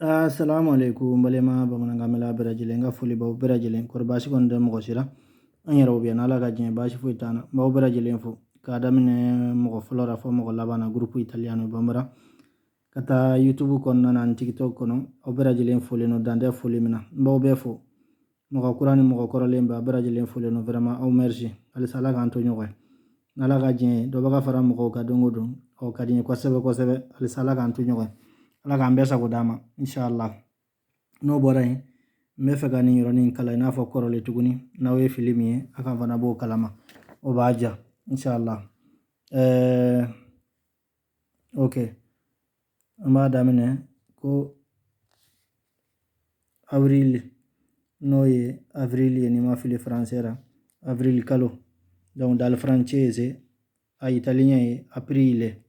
Assalamu alaikum, n balima bamanankanmɛla bɛɛ lajɛlen, n ka foli b'aw bɛɛ lajɛlen. Kɔri baasi kɔni tɛ mɔgɔ si la? An yɛrɛw bɛ yan, n'Ala ka diɲɛ, baasi foyi t'an na. N b'aw bɛɛ lajɛlen fo k'a daminɛ mɔgɔ fɔlɔ la fɔ mɔgɔ laban na, groupe Italiano Bambara, ka taa YouTube kɔnɔna na ani TikTok kɔnɔ. Aw bɛɛ lajɛlen folen don, dan tɛ foli min na. N b'aw bɛɛ fo, mɔgɔ kura ni mɔgɔ kɔrɔlen bɛɛ, a bɛɛ lajɛlen folen don. Vraiment, aw merci. Halisa Ala k'an to ɲɔgɔn ye, n'Ala ka diɲɛ ye, dɔ bɛ ka fara mɔgɔw kan don o don. O ka di n ye kosɛbɛ kosɛbɛ. Halisa Ala k'an to ɲɔgɔn ye, Ala k'an bɛɛ sago d'an ma, inshallah. N'o bɔra yen, n bɛ fɛ ka nin yɔrɔnin kalan i n'a fɔ kɔrɔlen tuguni. N'aw ye fili min ye, a kan fana b'o kalama, o b'a ja, inshallah. Ok, an b'a daminɛ ko avril, n'o ye avril ye, n'i ma fili français la, avril kalo. Donc dal francese, a italien ye aprile,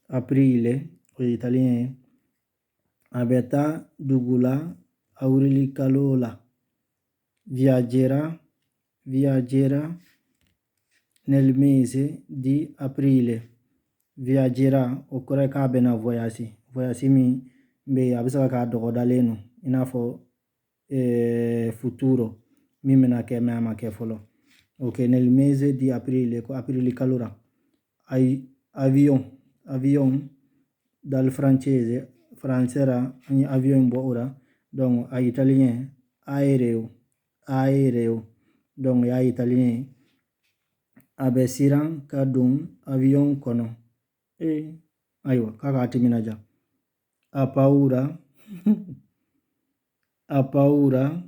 aprile o ye italien ye. A bɛ taa dugu la awirili kalo la. Viaggerà, viaggerà nel mese di aprile. Viaggerà, o kɔrɔ ye k'a bɛna voyage. Voyage min bɛ yen, a bɛ se ka k'a dɔgɔdalen don, i n'a fɔ futuro min bɛna kɛ, mais a ma kɛ fɔlɔ. Ok, nel mese di aprile, ko aprili kalo la. Ayi, avion, avion dal francese, français la an ye avion bɔ o la. Donc a italien aereo, aereo. Donc y'a italien ye. A bɛ siran ka don avion kɔnɔ. Ee, ayiwa, k'a k'a timinanja. Ha paura, ha paura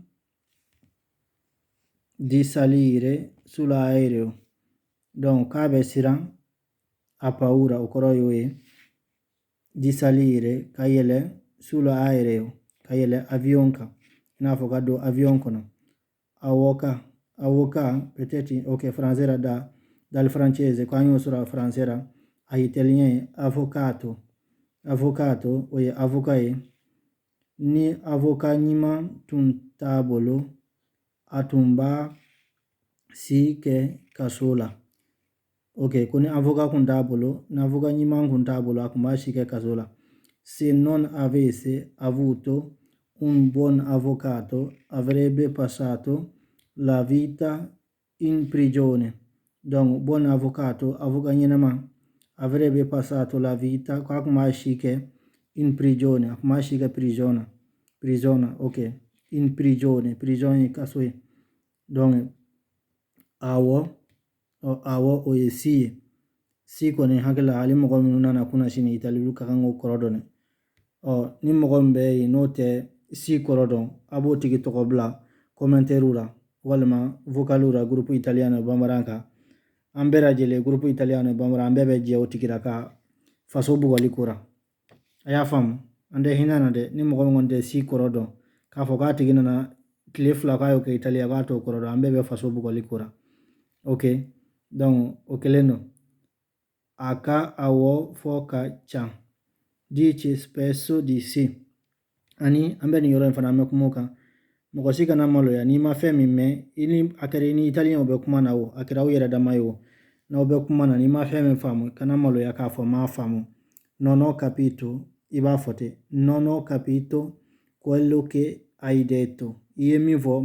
di salire sull'aereo. Donc k'a bɛ siran, ha paura o kɔrɔ y'o ye, di salire, ka yɛlɛ, sull'aereo, ka yɛlɛ avion kan, i n'a fɔ ka don avion kɔnɔ. Avocat, avocat peut-être. Ok, français la, da dal francese, ko an y'o sɔrɔ français la. A italien ye avvocato, avvocato, o ye avocat ye. Ni avocat ɲuman tun t'a bolo, a tun b'a si kɛ kaso la. Ok, ko ni avocat kun t'a bolo, ni avocat ɲuman kun t'a bolo, a kun b'a si kɛ kaso la. Se non avesse avuto un buon avvocato, avrebbe passato la vita in prigione. Donc buon avvocato, avocat ɲɛnama, avrebbe passato la vita, ko a kun b'a si kɛ, in prigione, a kun b'a si kɛ prison na, prison na. Ok, in prigione, prison ye kaso ye. Donc awɔ, awɔ, o ye sì ye. Sì kɔni, hakili la, hali mɔgɔ minnu nana kunna sini Itali, olu ka kan k'o kɔrɔ dɔn dɛ. Ɔ, ni mɔgɔ min bɛ yen n'o tɛ sì kɔrɔ dɔn, a b'o tigi tɔgɔ bila commentaire la walima vocal la groupe Italiano Bambara kan. An bɛɛ lajɛlen, groupe Italiano Bambara, an bɛɛ bɛ jɛ o tigi la ka faso bugɔli ko ra. A y'a faamu, an tɛ hinɛ na dɛ. Ni mɔgɔ min kɔni tɛ sì kɔrɔ dɔn, k'a fɔ k'a tigi nana tile 2 k'a y'o kɛ Italiya, k'a t'o kɔrɔ dɔn, an bɛɛ bɛ faso bugɔli ko ra. Ok, donc o kelen don. A ka awɔ fɔ ka ca, dice spesso di sì. Ani an bɛ nin yɔrɔ in fana, an bɛ kuma o kan. Mɔgɔ si kana maloya n'i ma fɛn min mɛn. I ni a kɛra, i ni italiyɛnw bɛ kuma na o, a kɛra aw yɛrɛ dama ye o, n'aw bɛ kuma na, n'i ma fɛn min faamu, kana maloya k'a fɔ m'a faamu. Non ho capito, i b'a fɔ ten: non ho capito quello che hai detto. I ye min fɔ,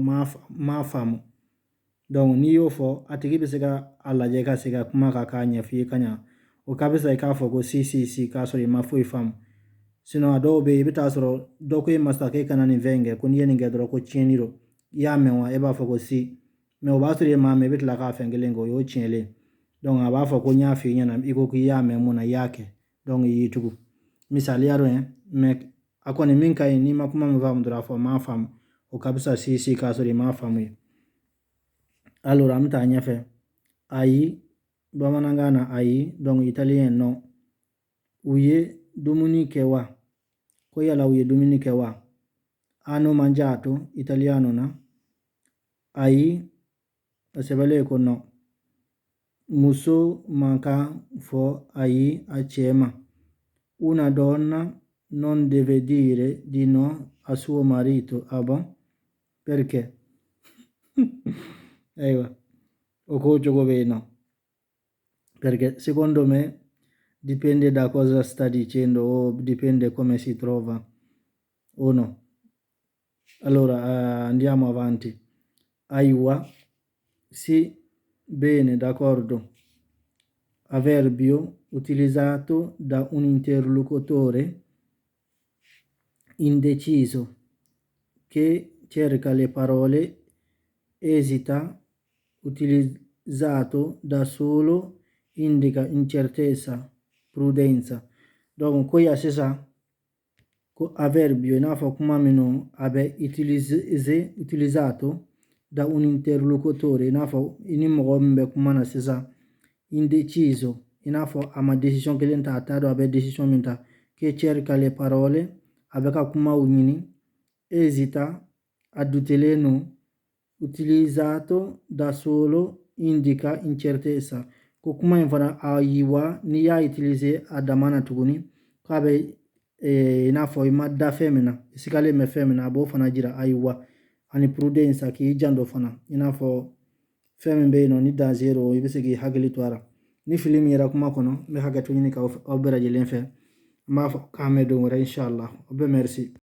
m'a faamu. Donc n'i y'o fɔ, a tigi bɛ se ka a lajɛ ka se ka kuma kan k'a ɲɛf'i ye ka ɲa. O ka fisa i k'a fɔ ko sì, sì, sì, k'a sɔrɔ i ma foyi faamu. Sinon a dɔw bɛ yen, i bɛ taa sɔrɔ dɔ ko e ma sisan k'e kana nin fɛn in kɛ, ko n'i ye nin kɛ dɔrɔn ko tiɲɛni don. I y'a mɛn wa? E b'a fɔ ko sì, mais o b'a sɔrɔ e m'a mɛn. I bɛ tila k'a fɛn kelen kɛ, o y'o tiɲɛlen. Donc a b'a fɔ ko n y'a f'i ɲɛna, i ko k'i y'a mɛn, mun na i y'a kɛ? Donc i y'i tugu misaliya dɔ ye. Mais a kɔni min ka ɲi, n'i ma kuma min faamu dɔrɔn, a fɔ m'a faamu. O ka fisa sì, sì k'a sɔrɔ i m'a faamu ye. Alors an bɛ taa ɲɛfɛ. Ayi, bamanankan na ayi, donc italien no. U ye dumuni kɛ wa? Ko yala u ye dumuni kɛ wa? Hanno mangiato, italiano na. Ayi, o sɛbɛnlen ko no. Muso man kan fɔ ayi a cɛ ma. Una donna non deve dire di no a suo marito. Ah bon, perché? Ayiwa, o ko cogo bɛ yen nɔ. Perché secondo me dipende da cosa sta dicendo o dipende come si trova. O no? Allora, andiamo avanti. Ayiwa, sì, bene, d'accordo. Avverbio utilizzato da un interlocutore indeciso che cerca le parole, esita, utilizzato da solo indica incertezza, prudenza. Donc ko ya sisan ko avverbio, i n'a fɔ kuma minnu a bɛ utiliser, utilizzato da un interlocutore, i n'a fɔ i ni mɔgɔ min bɛ kuma na sisan, indeciso, i n'a fɔ a ma décision kelen ta, a t'a dɔn a bɛ décision min ta, che cerca le parole, a bɛ ka kumaw ɲini, esita, a dutelen don, utilizzato da solo indica incertezza. Ko kuma in fana, ayiwa, n'i y'a utiliser a dama na tuguni, k'a bɛ i n'a fɔ i ma da fɛn min na, i sigalen bɛ fɛn min na, a b'o fana jira. Ayiwa, ani prudenza, k'i janto fana, i n'a fɔ fɛn min bɛ yen nɔ ni danger don, i bɛ se k'i hakili to a la. Ni fili min yera kuma kɔnɔ, n bɛ hakɛto ɲini k'aw bɛɛ lajɛlen fɛ. N b'a fɔ k'an bɛ don wɛrɛ, inshallah. Aw bɛɛ, merci.